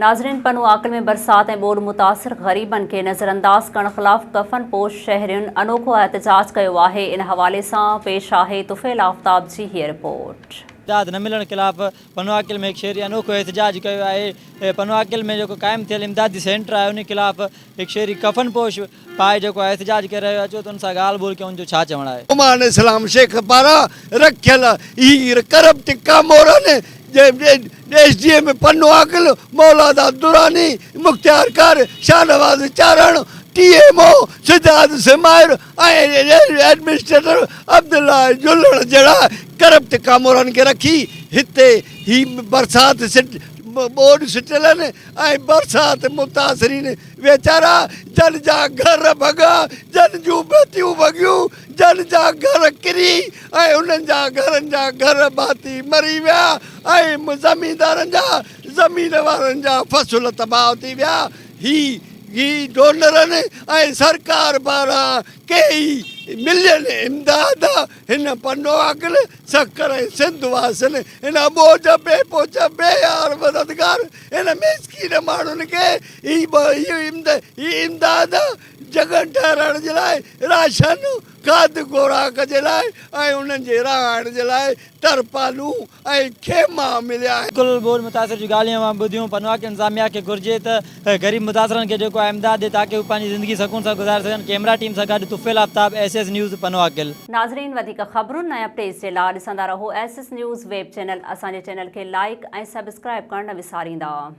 ناظرين پنوعاقل ۾ برسات ۽ ٻوڏ متاثر غريبن کي نظرانداز ڪرڻ خلاف ڪفن پوش شهرين انوکو احتجاج ڪيو آهي ان حوالي سان پيش آهي طفيل آفتاب جي هيء رپورٽ. امداد نه ملڻ خلاف پنوعاقل ۾ هڪ شهري انوکو احتجاج ڪيو آهي پنوعاقل ۾ جيڪو قائم ٿيل امدادي سينٽر آهي ان خلاف هڪ شهري ڪفن پوش پائي جيڪو آهي احتجاج ڪري رهيو آهي اچو ته ان سان ڳالهه ٻولهه ڪيون ان جو ڇا چوڻ آهي. امان اسلام شيخ پاران رکيل هي ڪرپٽ ڪامورن S D M Pano Aqil, Mauladad Durrani, مختيارڪار Shahnawaz Charan, T M O Sajjad Samair ۽ administrator Abdullah Jhulan جهڙا ڪرپٽ ڪامورن کي رکي هتي هي برسات ٻوڏ سٽيلن ۽ برسات متاثرين ويچارا جن جا گهر ڀڳا، جن جون ڀتيون ڀڳيون، جن جا گهر ڪري ۽ انهن جا گهرن جا گهر ڀاتي مري ويا ۽ زميندارن جا زمين وارن جا فصل تباهه ٿي ويا. هي هي ڊونرن ۽ سرڪار پاران ڪيئي ملين امداد هن پنوعاقل، سکر ۽ سنڌ واسين هن اٻوجهه، بي پهچ، بي يار مددگار هن مسڪين ماڻهن کي هي هي امداد جڳهن ٺهرائڻ جي لاء راشن، کاڌ خوراڪ جي لاء ۽ انهن جي رهائڻ جي لاء ترپالون ۽ خيما مليا آهن. بلڪل ٻوڏ متاثر جون ڳالهيون اوهان ٻڌيون، پنواڪ انتظاميا کي گهرجي ته غريب متاثرن کي جيڪو آهي امداد ڏي تاڪه هو پنهنجي زندگي سڪون سان گذاري سگهن، ڪيمرا ٽيم سان گڏ طفيل آفتاب، ايس ايس نيوز، پنواڪل. ناظرين وڌيڪ خبرن ۽ اپڊيٽس جي لا ڏسندا رهو S S news web channel اسان جي چينل کي لائيڪ ۽ سبسڪرائيب ڪرڻ نه وساريندا.